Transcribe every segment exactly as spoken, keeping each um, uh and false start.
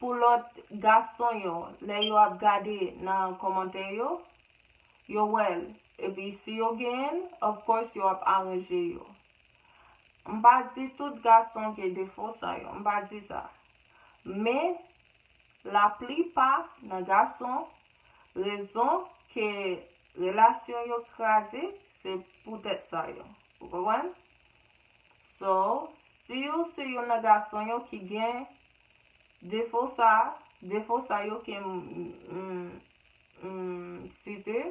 pou lòt gason yo, lè yo ap gade nan kòmantè yo, yo wè l. Epi si yo genyen l, of course, yo ap aranje yo. M pa di tout gason gen defo sa yo, m pa di sa. Men, laplipa nan gason, rezon ke relasyon yo kraze, se poutèt sa yo. Ou konprann? So, si w se youn nan gason yo ki gen defo sa, defo sa yo ke m, m, m site,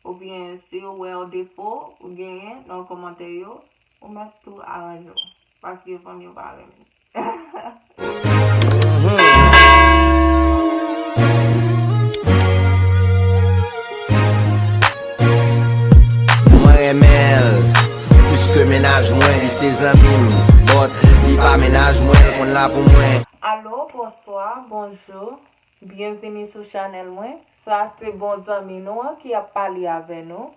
oubyen si w wè yon defo ou genyen nan kòmantè yo, ou mèt tou aranje w, paske fanm yo pa renmen. Mwen renmen l plis ke mennaj mwen, li se zanmi m, but li pa mennaj mwen, l konn la pou mwen. Alo, bonswa, bonjou. Byenvini sou chanèl mwen. Sa se bon zanmi nou an ki ap pale avè nou.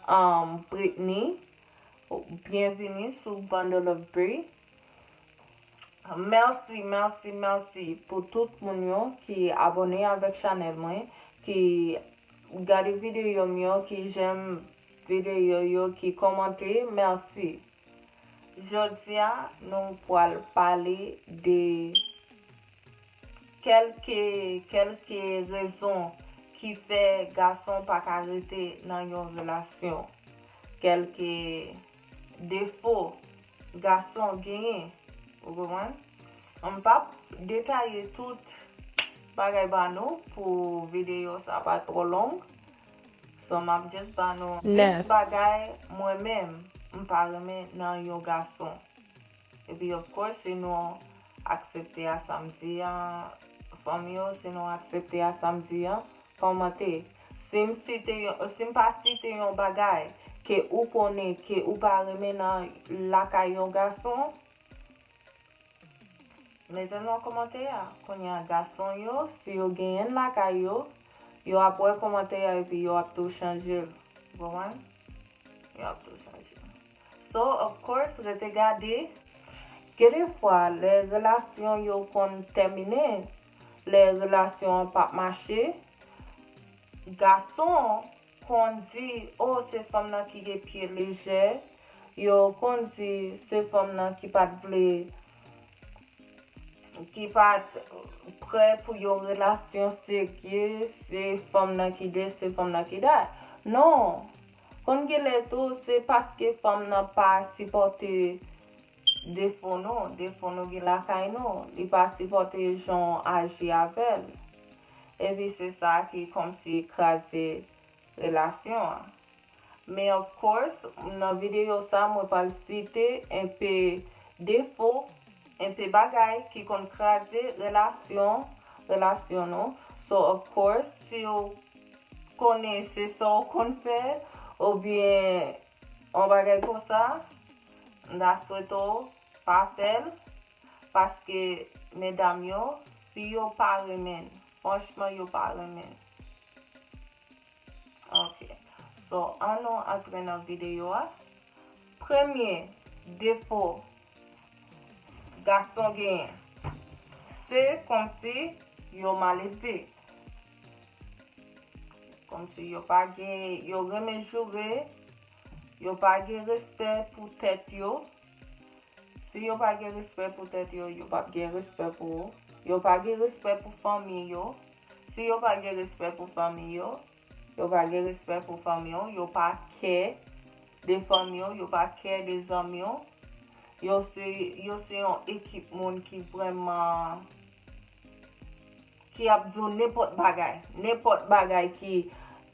Um, Britney. Byenvini sou Bundle of Bree. Mèsi, mèsi, mèsi pou tout moun yo ki abòne avèk chanèl mwen, ki gade videyo m yo, ki j'aime videyo yo, ki kòmante. Mèsi. Jodi a, nou pral pale de kèlke, kèlke rezon ki fè gason pa ka rete nan yon relasyon. Kèlke defo gason genyen. Ou konprann? M p ap detaye tout bagay ba nou pou videyo sa pa twò long. So, m ap just ba nou dis bagay mwen menm m pa renmen nan yon gason. Epi, of course, si nou aksepte a sa m di an, fanmi yo, si nou aksepte a sa m di an, kòmante. Si m site yon, si m pa site yon bagay ke ou konnen ke ou pa renmen nan lakay yon gason, mete nan kòmantè a. Kounye a, gason yo, si yo genyen l lakay yo, yo ap wè kòmantè a epi yo ap tou chanje l. Ou konprann? Yo ap tou chanje l. So, of course, rete gade. Gen de fwa, lè relasyon yo konn tèmine, lè relasyon an p ap mache, gason konn di, o, se fanm nan ki gen pye lejè. Yo konn di se fanm nan ki pa t vle, ki pa t prè pou yon relasyon serye, se fanm nan ki de, se fanm nan ki dat. Non. Konn gen lè tou, se paske fanm nan pa sipòte defo nou, defo nou gen lakay nou. Li pa sipòte jan w aji avè l. Epi se sa ki kòmsi kraze relasyon an. Men of course, nan videyo sa, mwen pral site enpe defo, enpe bagay ki konn kraze relasyon, relasyon nou. So, of course, si w konnen se sa w konn fè, oubyen yon bagay konsa, m ta swete w pa fè l, paske medam yo, fi yo pa renmen l. Franchman, yo pa renmen l. Ok. So, ann nou antre nan videyo a. Premye defo gason genyen, se kòmsi yo malelve. Kòmsi yo pa gen, yo renmen joure, yo pa gen respè pou tèt yo. Si yo pa gen respè pou tèt yo, yo p ap gen respè pou ou. Yo pa gen respè pou fanmi yo. Si yo pa gen respè pou fanmi yo, yo pa gen respè pou fanmi yo. Yo pa kè de fanmi yo, yo pa kè de zanmi yo. Yo se, yo se yon ekip moun ki vrèman, ki ap di w nenpòt bagay. Nenpòt bagay ki,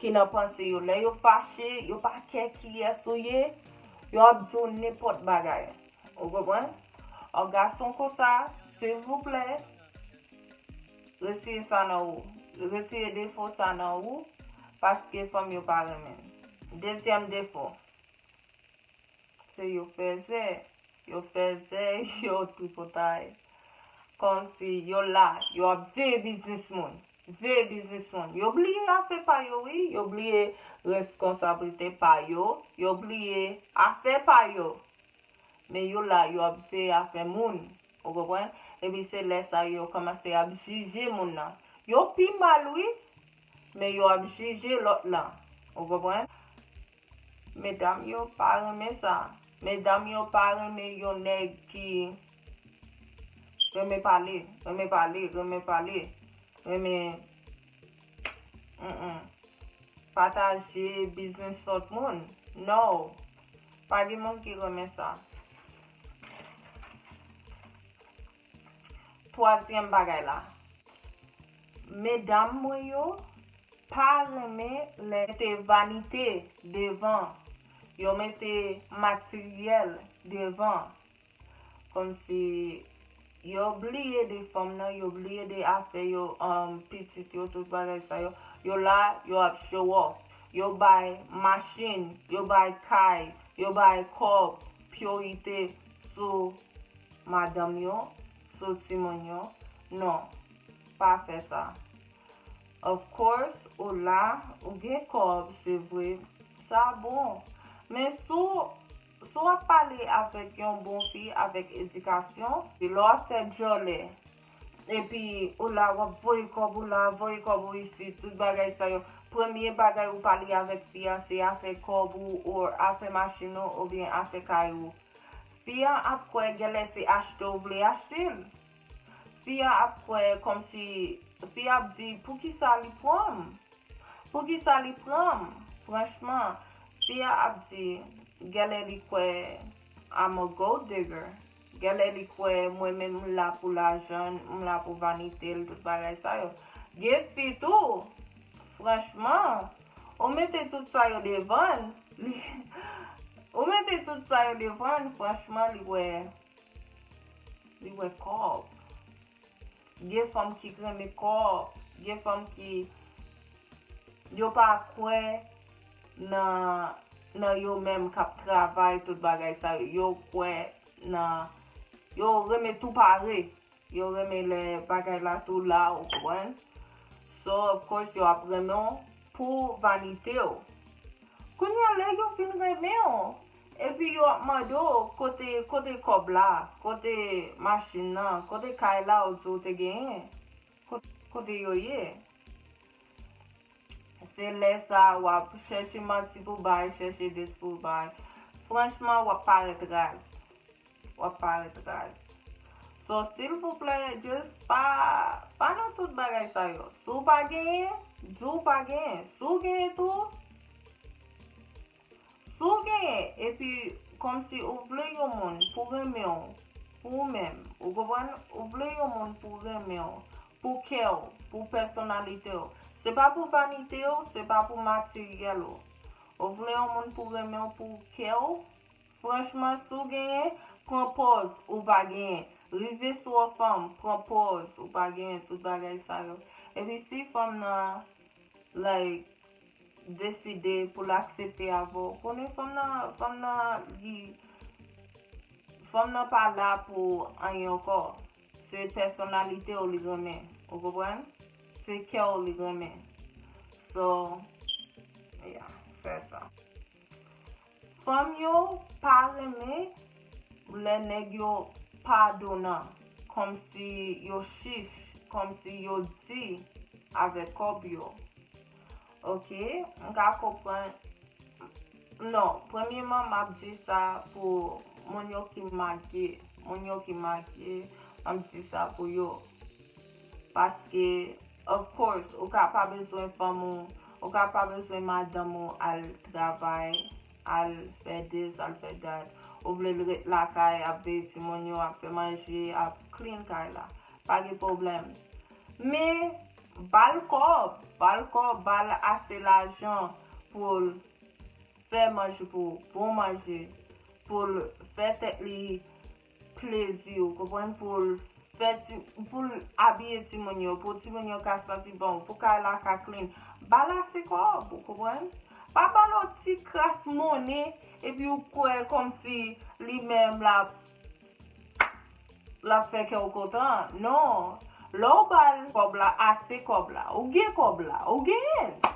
ki nan panse yo. Lè yo fache, yo pa kè kiyès ou ye, yo ap di w nenpòt bagay. Ou konprann? Yon gason konsa, silvouplè, retire sa nan ou. Retire defo sa nan ou, paske fanm yo pa renmen l. Dezyèm defo, se yo fèzè. Yo fèzè, yo tripotay. Kòmsi yo la, yo ap veye biznis moun. Veye biznis moun. Yo bliye afè pa yo, wi. Yo bliye reskonsablite pa yo. Yo bliye afè pa yo. Men yo la, yo ap veye afè moun. Ou konprann? Epi se lè sa yo kòmanse ap jije moun nan. Yo pi mal, wi, men yo ap jije lòt lan. Ou konprann? Medam yo pa renmen sa. Medam yo pa renmen yon nèg ki renmen pale, renmen pale, renmen pale, renmen, mm, mm, pataje biznis lòt moun. No. Pa gen moun ki renmen sa. Twazyèm bagay la. Medam mwen yo pa renmen lè mete vanite devan. Yo mete materyèl devan. Kòmsi yo bliye de fanm nan, yo bliye de afè yo, um, pitit yo, tout bagay sa yo. Yo la, yo ap show off. Yo bay machin, yo bay kay, yo bay kòb, priyorite sou madanm yo, sou timoun yo. Non, pa fè sa. Of course, ou la, ou gen kòb, se vre, sa bon. Men si w, si w ap pale avèk yon bon fi, avèk edikasyon, lè w ap fè djòlè, epi ou la, w ap voye kòb ou la, voye kòb ou isit, tout bagay sa yo. Premye bagay ou pale avèk fi a, se afè kòb ou, ou afè machin ou, oubyen afè kay ou. Fi a ap kwè genlè se achte w vle achte l. Fi a ap kwè kòmsi, fi a ap di, "Poukisa li pran m? Poukisa li pran m?" Franchman, fi a ap di, genlè li kwè I'm a gold digger. Genlè li kwè mwen menm m la pou lajan, m la pou vanite l, tout bagay sa yo. Gen fi tou, franchman, ou mete tout sa yo devan l, li, ou mete tout sa yo devan l, franchman, li wè, li wè kòb. Gen fanm ki renmen kòb, gen fanm ki yo pa kwè nan, nan yo menm k ap travay, tout bagay sa yo. Yo kwè nan, yo renmen tou pare. Yo renmen lè bagay la tou la, ou konprann? So, of course, yo ap renmen w pou vanite w. Kounye a, lè yo fin renmen w, epi yo ap mande w, "Kote, kote kòb la? Kote machin nan? Kote kay la ou di w te genyen? Kote, kote yo ye?" Se lè sa a w ap chèche manti pou bay, chèche dis pou bay. Franchman, w ap parèt raz. W ap parèt raz. So, silvouplè, just pa, pa nan tout bagay sa yo. Si w pa genyen, di w pa genyen. Si w genyen tou, si w genyen, epi kòmsi ou vle yon moun pou renmen w, pou ou menm, ou konprann? Ou vle yon moun pou renmen w, pou kè w, pou pèsonalite w. Se pa pou vanite w, se pa pou materyèl ou. Ou vle yon moun pou renmen w, pou kè w, franchman, si w genyen, pran pòz ou pa genyen. Rive sou yon fanm, pran pòz ou pa genyen, tout bagay sa yo. Epi si fanm nan, like, deside pou l aksepte avè w, konnen fanm nan, fanm nan, li, fanm nan pa la pou anyen ankò. Se pèsonalite w li renmen, ou konprann? Se kè w li renmen. So, yeah, fè sa. Fanm yo pa renmen lè nèg yo pa donan, kòmsi yo chich, kòmsi yo di avèk kòb yo. Ok, m ka konprann. Non, premyeman, m ap di sa pou moun yo ki marye. Moun yo ki marye, m ap di sa pou yo. Paske, of course, ou ka pa bezwen fanm ou, ou ka pa bezwen madanm ou al travay, al fè this, al fè that. Ou vle l ret lakay, ap veye timoun yo, ap fè manje, ap clean kay la. Pa gen pwoblèm. Men, ba l kòb, ba l kòb, ba l ase lajan pou l fè manje pou ou, bon manje, pou l fè tèt li plezi, ou konprann, pou l fè ti, pou l abiye timoun yo, pou timoun yo ka santi bon, pou kay la ka clean. Ba l ase kòb, ou konprann? Pa ba l yon ti kras monnen, epi ou kwè kòmsi li menm l ap, l ap fè kè w kontan. Non. Lè w ba l kòb la, ase kòb la. Ou gen kòb la, ou genyen l.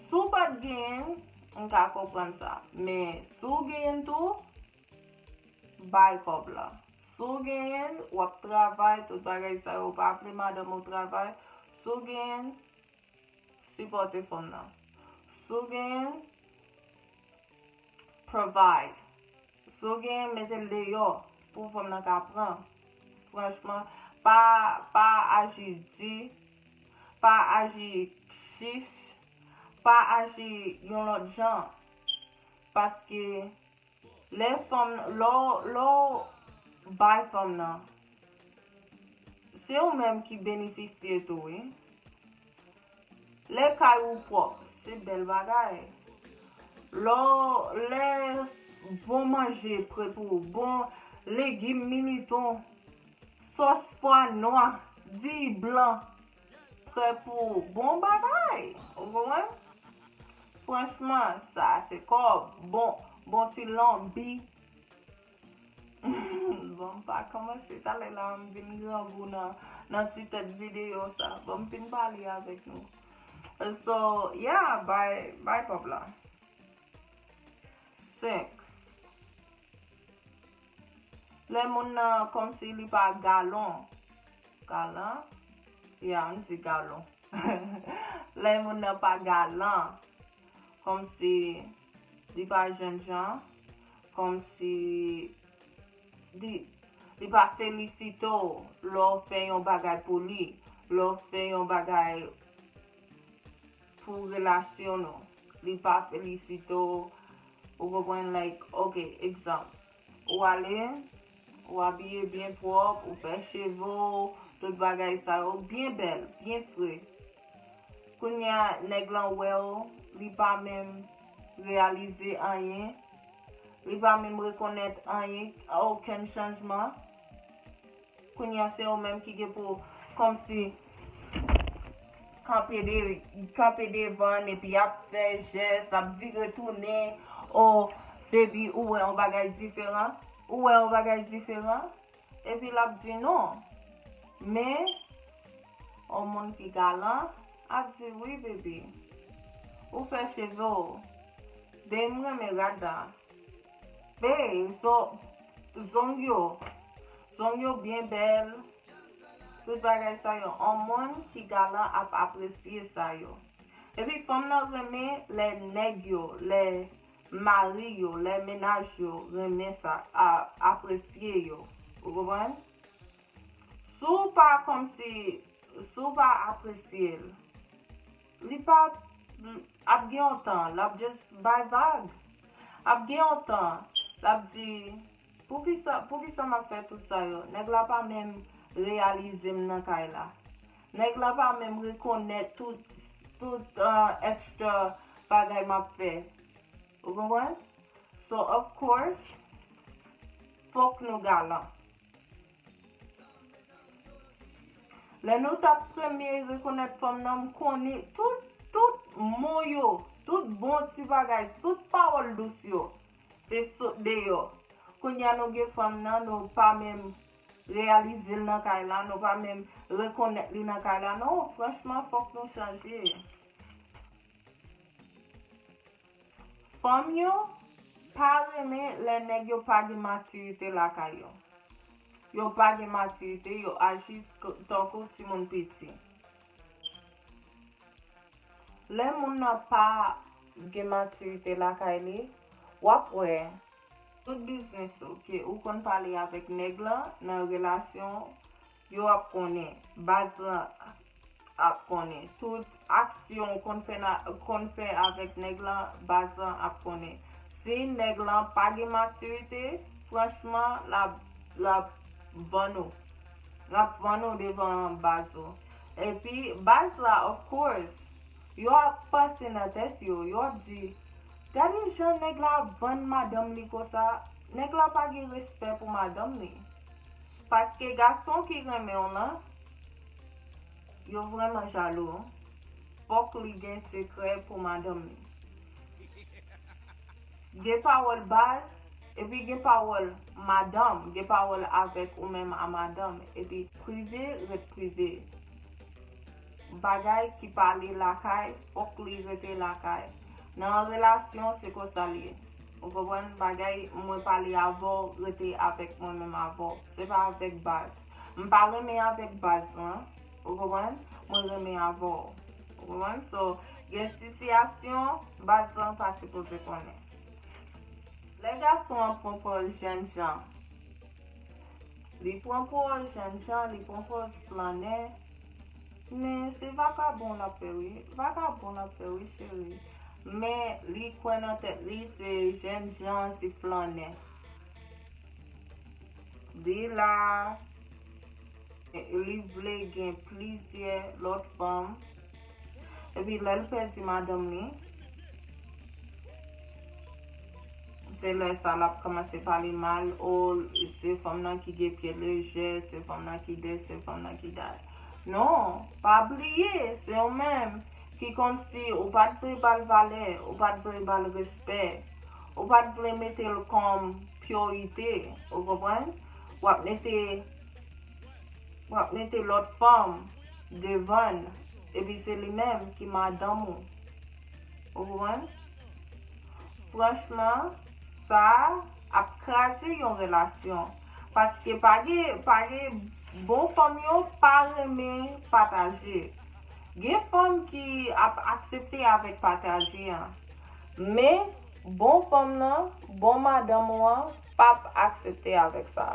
Si w pa t genyen l, m ka konprann sa. Men, si w genyen l tou, bay kòb la. Si w genyen l, w ap travay, tout bagay sa yo, w pa vle madanm ou travay. Si w genyen l, sipòte fanm nan. Si w genyen l, provide. Si w genyen l, mete l deyò pou fanm nan ka pran. Franchman, pa, pa aji di, pa aji chich, pa aji yon lòt jan. Paske lè fanm, lè w, lè w bay fanm nan, se ou menm ki benefisye tou, wi. Lè kay ou pwòp, se bèl bagay. Lè w, lè bon manje pre pou ou, bon legim, militon, sòs pwa nwa, diy blan, prè pou ou, bon bagay. Ou konprann? Franchman, sa se kòb. Bon, bon ti lonbi. Bon, m pa kòmanse talè la, m vin grangou nan, nan ti tèt videyo sa. Bon, m fin pale avèk nou. So, yeah, bay, bay kòb la. Senk. Lè moun nan kòmsi li pa galon. Galan? Yeah, m di galon. Lè moun nan pa galan. Kòmsi li pa jennjan. Kòmsi li, li pa felisite w lè w fè yon bagay pou li. Lè w fè yon bagay pou relasyon nou. Li pa felisite w. Ou konprann? Like, ok, egzanp. Ou ale, ou abiye byen pwòp, ou fè cheve w, tout bagay sa yo byen bèl, byen fre. Kounye a, nèg lan wè w, li pa menm reyalize anyen, li pa menm rekonèt anyen, okenn chanjman. Kounye a, se ou menm ki gen pou kòmsi kanpe de, kanpe devan n epi ap fè jès, ap vire tounen, o, baby, ou wè yon bagay diferan, ou wè yon bagay diferan, epi l ap di non. Men, yon moun ki galan ap di, wi, baby, ou fè cheve w, baby, m renmen rad la. Be, so, zong yo, zong yo byen bèl, tout bagay sa yo. Yon moun ki galan ap apresye sa yo. Epi fanm nan renmen lè nèg yo, lè mari yo, lè mennaj yo renmen sa, a, apresye yo. Ou konprann? Si w pa kòmsi, si w pa apresye l, li pa ap gen yon tan, l ap just bay vag. Ap gen yon tan, l ap di, poukisa, poukisa m ap fè tout sa yo? Nèg la pa menm reyalize m nan kay la. Nèg la pa menm rekonèt tout, tout, uh, extra bagay m ap fè. Ou konprann? So, of course, fòk nou galan. Lè nou t ap premye rekonèt fanm nan, m konnen tout, tout mo yo, tout bon ti bagay, tout pawòl dous yo, te sot deyò. Kounye a nou gen fanm nan, nou pa menm reyalize l nan kay la, nou pa menm rekonèt li nan kay la. Non, franchman, fòk nou chanje. Fanm yo pa renmen lè nèg yo pa gen matirite lakay yo. Yo pa gen matirite, yo aji k-, tankou timoun piti. Lè moun nan pa gen matirite lakay li, w ap wè tout biznis ou ke ou konn pale avèk nèg lan nan relasyon, yo ap konnen, baz lan ap konnen. Tout aksyon ou konn fè na, konn fè avèk nèg lan, baz lan ap konnen. Si nèg lan pa gen matirite, franchman, l ap, l ap vann ou. L ap vann ou devan baz ou. Epi, baz la, of course, yo ap panse nan tèt yo, yo ap di, gade jan nèg la ap vann madanm li konsa, nèg la pa gen respè pou madanm li. Paske gason ki renmen w lan, yo vrèman jalou. Fòk li gen sekrè pou madanm li. Gen pawòl baz, epi gen pawòl madanm, gen pawòl avèk ou menm a madanm, epi prive ret prive. Bagay ki pale lakay, fòk li rete lakay. Nan yon relasyon, se konsa l ye. Ou konprann? Bagay mwen pale avè w, rete avèk mwen menm avè w. Se pa avèk baz. M pa renmen avèk baz lan. Ou konprann? Mwen renmen avè w. Ou konprann? So, gen sitiyasyon, baz lan pa sipoze konnen. Lè gason an pran pòz jènjan, li pran pòz jènjan, li pran pòz flannè. Men se vakabon l ap fè wi. Vakabon l ap fè wi, cheri. Men li kwè nan tèt li se jènjan, se flannè. Li la, li vle gen plizyè lòt fanm. Epi lè l pèdi madanm li, se lè sa l ap kòmanse pale mal, o, se fanm nan ki gen pye lejè, se fanm nan ki de, se fanm nan ki dat. Non, pa bliye, se ou menm ki kòmsi ou pa t vle ba l valè, ou pa t vle ba l respè, ou pa t vle mete l kòm priyorite, ou konprann? W ap mete, w ap mete lòt fanm devan l, epi se li menm ki madanm ou. Ou konprann? Franchman, sa ap kraze yon relasyon. Paske pa gen, pa gen bon fanm yo pa renmen pataje. Gen fanm ki ap aksepte avèk pataje an. Men, bon fanm nan, bon madanm ou an, p ap aksepte avèk sa.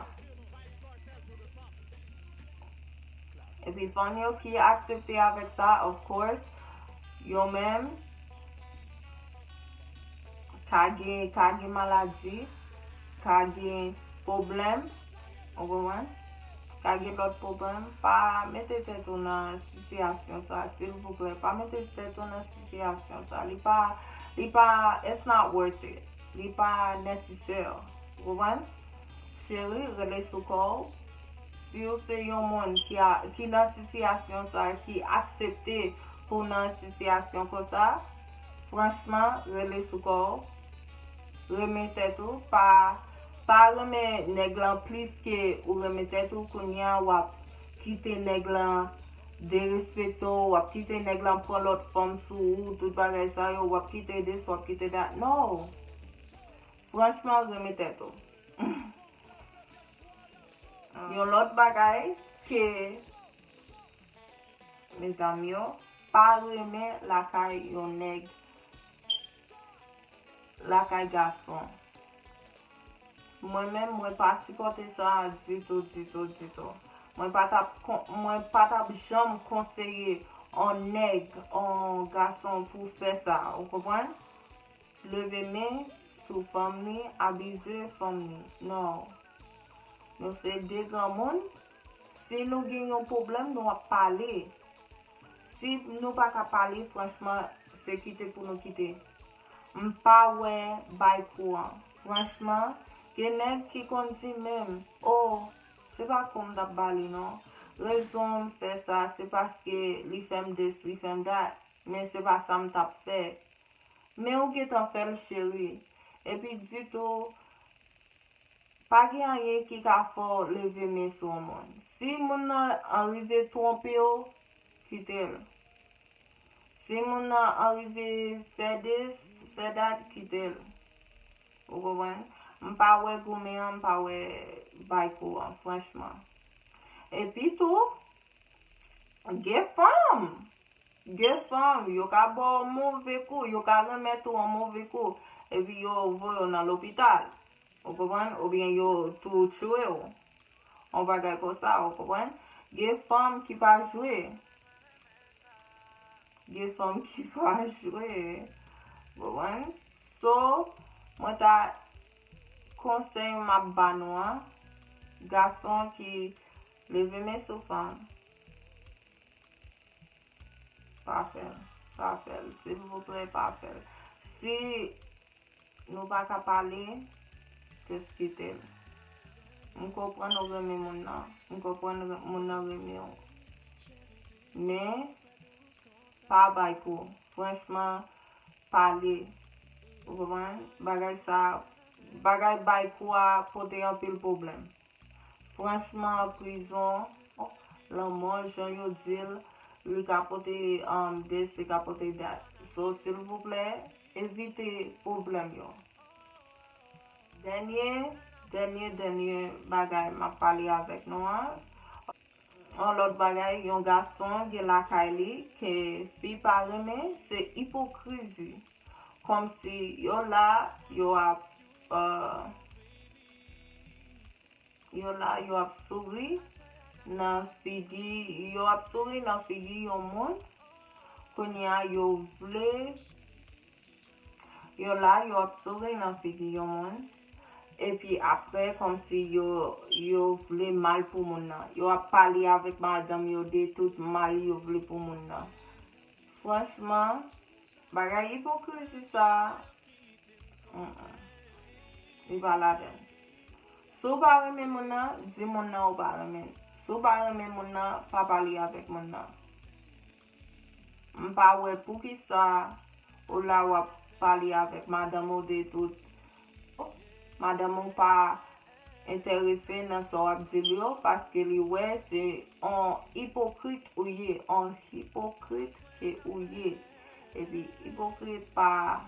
Epi fanm yo ki aksepte avèk sa, of course, yo menm ka gen, ka gen maladi, ka gen pwoblèm, ou konprann? Ka gen lòt pwoblèm. Pa mete tèt ou nan sitiyasyon sa, silvouplè. Pa mete tèt ou nan sitiyasyon sa. Li pa, li pa, it's not worth it. Li pa nèsesè. Ou konprann? Cheri, rele sou kò w. Si w se yon moun ki a, ki nan sitiyasyon sa, ki aksepte pou w nan sitiyasyon konsa, franchman, rele sou kò w. Renmen tèt ou, pa, pa renmen nèg lan plis ke ou renmen tèt ou, kounye a w ap kite nèg lan derespekte w, w ap kite nèg lan pran lòt fanm sou ou, tout bagay sa yo, w ap kite this, w ap kite that. No! Franchman, renmen tèt ou. Yon lòt bagay ke, medam yo, pa renmen lakay yon nèg, lakay gason. Mwen menm, mwen pa sipòte sa ditou, ditou, ditou. Mwen pa t ap kon-, mwen pa t ap janm konseye on nèg, on gason pou fè sa, ou konprann? Leve men sou fanm li, abize fanm li. Non. Nou se de granmoun. Si nou gen yon pwoblèm, nou ap pale. Si nou pa ka pale, franchman, se kite pou nou kite. M pa wè bay kou an. Franchman, gen nèg ki konn di menm, o, se pa kou m t ap ba li non. Rezon m fè sa, se paske li fè m this, li fè m that. Men se pa sa m t ap fè. Men ou gentan fè l, cheri. Epi ditou, pa gen anyen ki ka fè w leve men sou yon moun. Si moun nan an rive twonpe w, kite l. Si moun nan an rive fè this, fè that, kite l. Ou konprann? M pa wè goumen an, m pa wè bay kou an, franchman. Epi tou, gen fanm! Gen fanm, yo ka ba w move kou, yo ka remèt ou an move kou, epi yo voye w nan lopital. Ou konprann? Oubyen yo tou tchwe w. Yon bagay konsa, ou konprann? Gen fanm ki pa jwe. Gen fanm ki pa jwe. Ou konprann? So, mwen ta konsèy m ap ba nou an, gason ki leve men sou fanm, pa fè l. Pa fè l. Silvouplè, pa fè l. Si nou pa ka pale, just kite l. M konprann ou renmen moun nan. M konprann re-, moun nan renmen w. Men, pa bay kou. Franchman, pale. Ou konprann? Bagay sa, bagay bay kou a pote anpil pwoblèm. Franchman, prizon, lanmò, jan yo di l, li ka pote, um, this, li ka pote that. So, silvouplè, evite pwoblèm yo. Dènye, dènye, dènye bagay m ap pale avèk nou an. Yon lòt bagay, yon gason gen lakay li ke fi pa renmen, se ipokrizi. Kòmsi yo la, yo ap, euh, yo la, yo ap souri nan figi, yo ap souri nan figi yon moun. Kounye a, yo vle, yo la, yo ap souri nan figi yon moun. Epi apre, kòmsi yo, yo vle mal pou moun nan. Yo ap pale avèk madanm yo de tout mal yo vle pou moun nan. Franchman, bagay ipokrizi sa, mm, mm, li pa ladan. Si w pa renmen moun nan, di moun nan ou pa renmen l. Si w pa renmen moun nan, pa pale avèk moun nan. M pa wè poukisa ou la w ap pale avèk madanm ou de tout. Madanm ou pa enterese nan sa w ap di l yo, paske li wè se on ipokrit ou ye, on ipokrit ke ou ye. Epi ipokrit pa,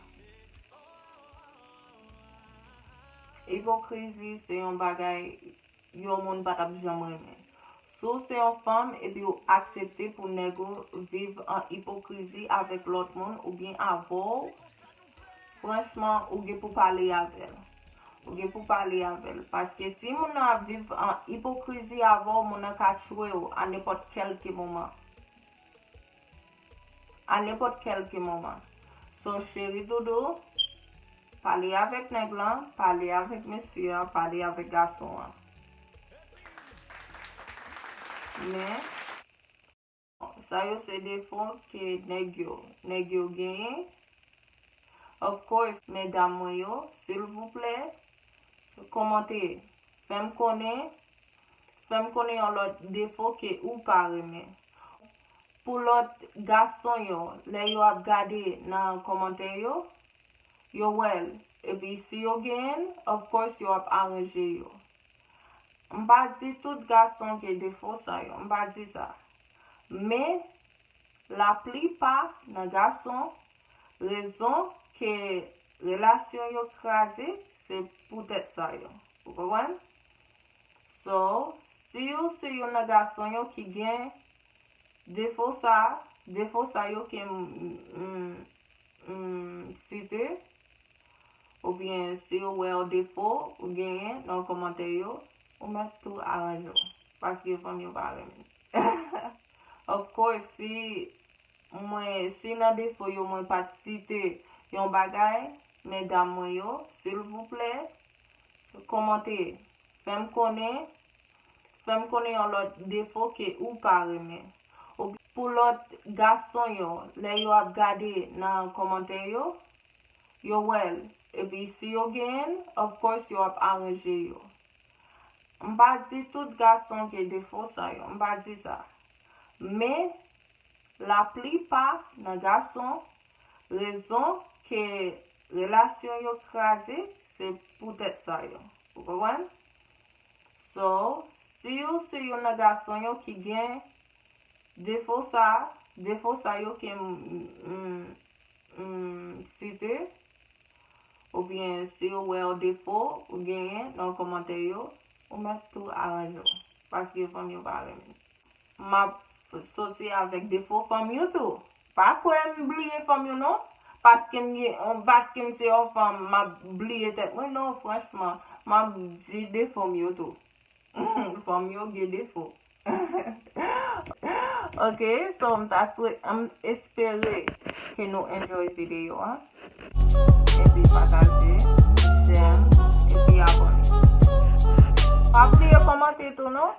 ipokrizi se yon bagay yon moun pa t ap janm renmen. Si w se yon fanm epi w aksepte pou nèg ou viv an ipokrizi avèk lòt moun oubyen avè w, franchman, ou gen pou pale avè l. Ou gen pou pale avè l. Paske si moun nan ap viv an ipokrizi avè w, moun nan ka tchwe w a nenpòt kèlke moman. A nenpòt kèlke moman. So, cheri doudou, pale avèk nèg lan, pale avèk mesye a, pale avèk gason an. Men, sa yo se defo ke nèg yo, nèg yo genyen. Of course, medam mwen yo, silvouplè, kòmante, fè m konnen, fè m konnen yon lòt defo ke ou pa renmen. Pou lòt gason yo, lè yo ap gade nan kòmantè yo, yo wè l. Epi si yo genyen l, of course, yo ap aranje yo. M pa di tout gason gen defo sa yo, m pa di sa. Men, laplipa nan gason, rezon ke relasyon yo kraze, se poutèt sa yo. Ou konprann? So, si w se youn nan gason yo ki gen defo sa, defo sa yo ke m, m, m site, oubyen si w wè yon defo ou genyen nan kòmantè yo, ou mèt tou aranje w, paske fanm yo pa renmen. Of course, si mwen, si nan defo yo mwen pa t site yon bagay, medam mwen yo, silvouplè, kòmante, fè m konnen, fè m konnen yon lòt defo ke ou pa renmen. Ou pou lòt gason yo, lè yo ap gade nan kòmantè yo, yo wè l. Epi si yo genyen l, of course, yo ap aranje yo. M pa di tout gason gen defo sa yo, m pa di sa. Men, laplipa nan gason, rezon ke relasyon yo kraze, se poutèt sa yo. Ou konprann? So, si w se youn nan gason yo ki gen defo sa, defo sa yo ke m, m, m site, oubyen si w wè yon defo ou genyen nan kòmantè yo, ou mèt tou aranje w, paske fanm yo pa renmen. M ap soti avèk defo fanm yo tou. Pa kwè m bliye fanm yo non, paske m gen, paske m se yon fanm, m ap bliye tèt mwen non, franchman, m ap di defo m yo tou. Fanm yo gen defo. Ok, so m ta swe, m espere ke nou enjoy videyo a. Epi pataje, j'aime, epi abòne. Pa bliye kòmante tou non.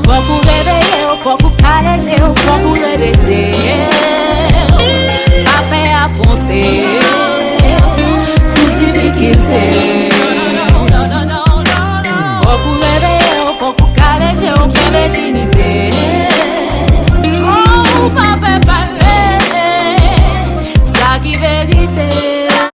Fòk ou reveye w, fòk ou kale je w, fòk ou redrese